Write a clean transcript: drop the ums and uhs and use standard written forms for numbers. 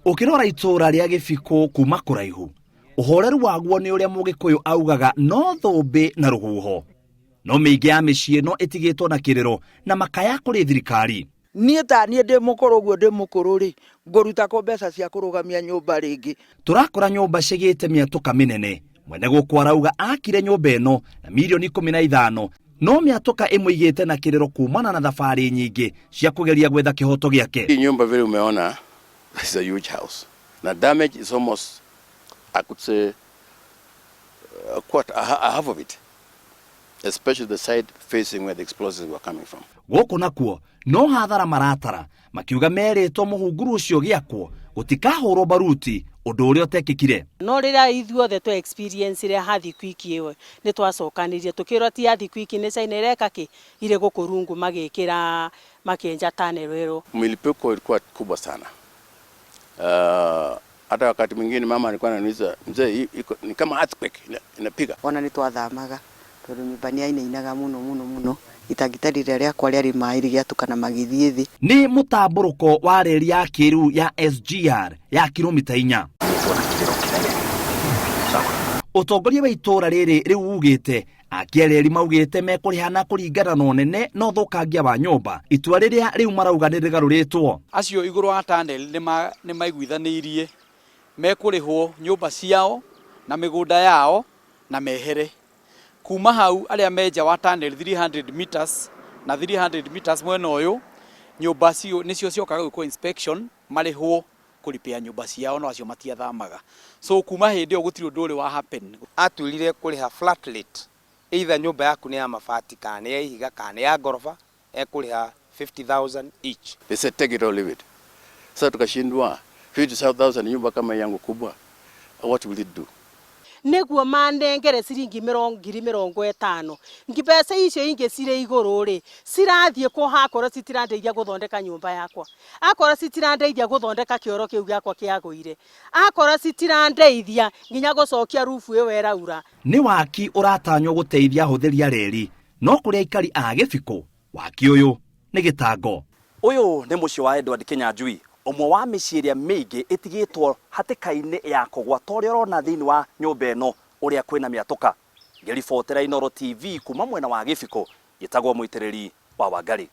Ũkĩrora itũũra rĩa Gĩbikũ kuma kũraihu, ũhoreru waguo nĩ ũrĩa Mũgĩkũyũ augaga no thũmbĩ na rũhuho. No mĩingĩ ya mĩciĩ no ĩtigĩtwo na kĩrĩro na makaya kũrĩ thirikari. Niĩ ta niĩ ndĩ mũkũrũ ũguo ndĩ mũkũrũ rĩ, ngũruta kũ mbeca cia kũrũgamia nyũmba rĩngĩ? Tũrakora nyũmba cigĩte mĩatũka mĩnene. Mwene gũkũ arauga akire nyũmba ĩno na mirioni 15 no mĩatũka ĩmũigĩte na kĩrĩro kumana na thabarĩ nyingĩ cia kũgeria gwetha kĩhoto gĩake. Hii nyumba vile umeona is a huge house. Na damage is almost, I could say, a quarter, a half of it. Especially the side facing where the explosives were coming from. Gũkũ nakuo no hathara maratara makiuga merĩtwo mũhunguru ũcio gĩakwo gũtikahũrwo baruti ũndũ ũrĩa ũtekĩkire. No rĩrĩa ithuothe twa experience ire earthquake ĩyo, nĩ twacokanirie tũkĩrwo ti earthquake, nĩ China ĩreka kĩ irĩ gũkũ rungu magĩkĩra makĩenja tunnel ĩyo. Milipuko ilikuwa kubwa sana. Hata wakati mwingine mama alikuwa ananiuliza, "Mzee, hii iko ni kama earthquake inapiga." Ona nĩ twathamaga tondũ nyũmba nĩ yainainaga mũno mũno mũno, itangi ta rĩrĩa rĩakwa rĩarĩ maĩ rĩgĩatũkana magĩthiĩ thĩ. Nĩ mũtambũrũko wa reri ya kĩrĩu ya SGR ya kilomita 4. Ũtongoria wa itũũra rĩrĩ rĩu ugĩte akia reri maugĩte mekũrĩhana kũringana na ũnene na ũthũkangia wa nyũmba, itua rĩrĩa rĩu marauga nĩ rĩgarũrĩtwo. Acio igũrũ wa tunnel nĩ maiguithanĩirie mekũrĩhwo nyũmba ciao na mĩgũnda yao na mehere kuma hau. Arĩa menja wa tunnel 300 meters na 300 meters mwena ũyũ, nyũmba cio nĩcio ciokaga gwĩkwo inspection, marĩhwo kũripĩa nyũmba ciao, no acio matiathamaga. So kuma hĩndĩ ĩyo gũtirĩ ũndũ ũrĩ wa happen. Atwĩrire kũrĩha flat rate, either nyũmba yaku nĩ ya mabati kana nĩ ya ihiga kana nĩ ya ngoroba, ekũrĩha 50,000 each. They said, "Take it or leave it." Sasa tukashindwa, 50,000 nyumba kama yangu kubwa, what will it do? Nĩguo manengere ciringi 50,000, mbeca icio ingĩ cirĩ igũrũ rĩ, cirathiĩ kũ hakorwo citirandeithia gũthondeka nyũmba yakwa, akorwo citirandeithia gũthondeka kĩoro kĩu gĩakwa kĩagũire, akorwo citirandeithia nginya gũcokia rubu ĩyo ĩraura? Nĩ waki ũratanywo gũteithia ahũthĩri a reri, no kũrĩ aikari a Gĩbikũ waki ũyũ nĩ gĩtango. Ũyũ nĩ mũciĩ wa Edward Kinyanjui, ũmwe wa mĩciĩ ĩrĩa mĩingĩ ĩtigĩtwo hatĩka-inĩ ya kũgwa ta ũrĩa ũrona thĩinĩ wa nyũmba ĩno ũrĩa kwĩna mĩatũka. Ngĩribotera Inooro TV kuma mwena wa Gĩbikũ, njĩtagwo Mũitĩrĩri wa Wangari.